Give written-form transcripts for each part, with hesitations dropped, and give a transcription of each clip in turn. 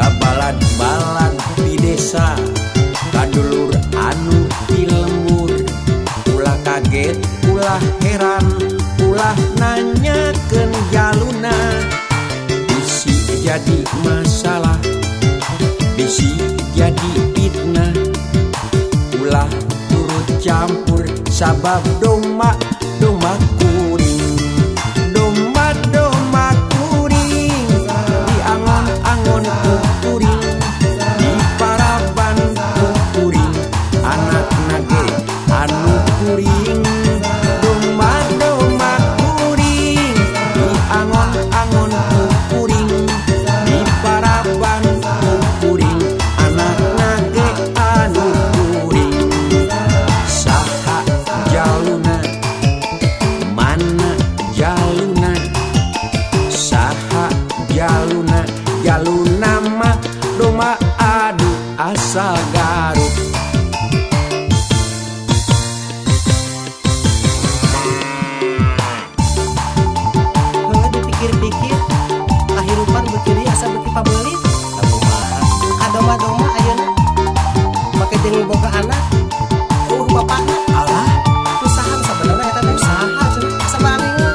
Ka balad-balad di desa, ka dulur anu di lembur. Ulah kaget, ulah heran, ulah nanyakeun jaluna. Bisi jadi masalah, bisi jadi fitnah. Ulah turut campur sabab domba domba kuring, domba domba kuring diangon-angon ku kuring, diparaban ku kuring, anakna ge anu kuring. Domba domba kuring diangon-angon ku kuring, diparaban ku kuring, anakna ge anu kuring. Saha jaluna, mana jaluna? Saha jaluna? Jaluna mah domba adu asal Garut. Heuh, dipikir-pikir kahirupan beuki dieu asa beuki pabeulit. Kumaha? Ka domba-domba ayeuna make jeung boga anak euweuh bapakna. Alah. Usaha sabenerna eta teh usaha cenah asa baringung.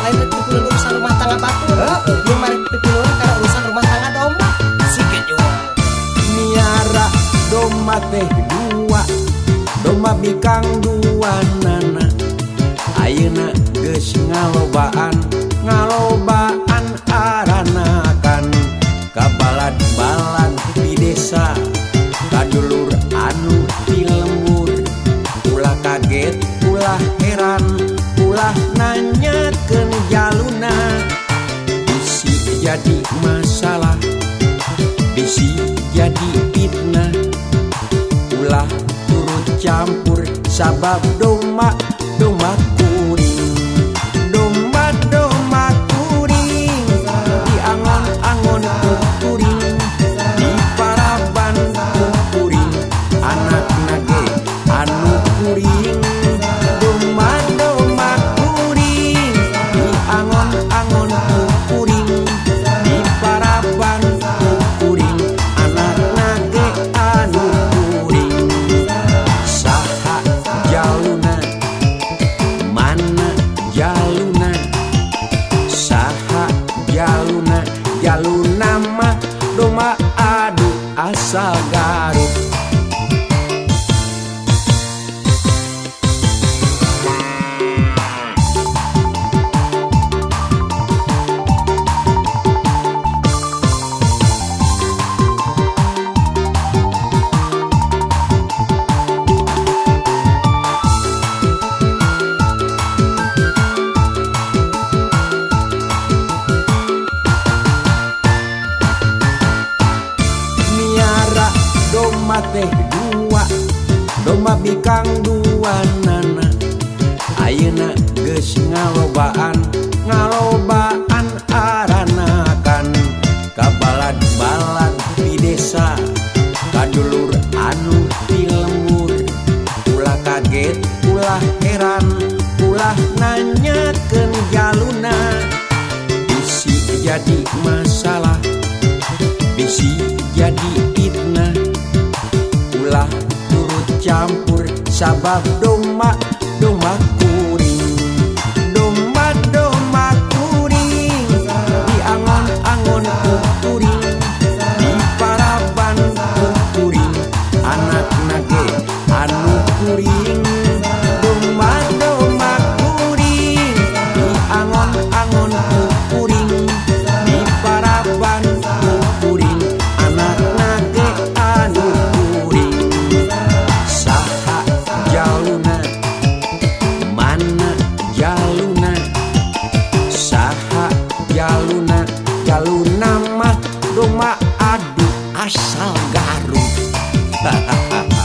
Lain rek pipiluan urusan rumah tangga batur. Heeh. Ieu mah rek pipiluan kana urusan rumah tangga domba. Sike jual miara domba teh dua, domba bikang dua nana. Ayeuna geus ngalobaan, ngalobaan aranakan. Ka balad-balad di desa, ka dulur anu di lembur. Ulah kaget, ulah heran, ulah nanyakeun jaluna. Bisi jadi masalah, bisi jadi fitnah. Ulah turut campur sabab domba domba kuring, domba domba kuring diangon-angon ku kuring, diparaban ku kuring, anakna ge anu kuring. Domba domba kuring diangon-angon ku kuring, diparaban ku kuring, anakna ge anu kuring. Saha jaluna, mana jaluna? Saha jaluna? Jaluna mah domba adu asal Garut. Miara domba teh dua, domba bikang dua nana. Ayeuna geus ngalobaan, ngalobaan aranakan. Ka balad-balad di desa, ka dulur anu di lembur. Ulah kaget, ulah heran, ulah nanyakeun jaluna. Bisi jadi masalah, bisi jadi fitnah. Ulah turut campur sabab domba domba kuring, domba domba kuring diangon-angon ku kuring, diparaban ku kuring, anakna ge anu kuring. Domba domba kuring diangon-angon ku kuring, diparaban ku kuring, anakna ge anu kuring. Saha jaluna, mana jaluna? Saha jaluna? Jaluna mah domba adu asal Garut. Hahaha.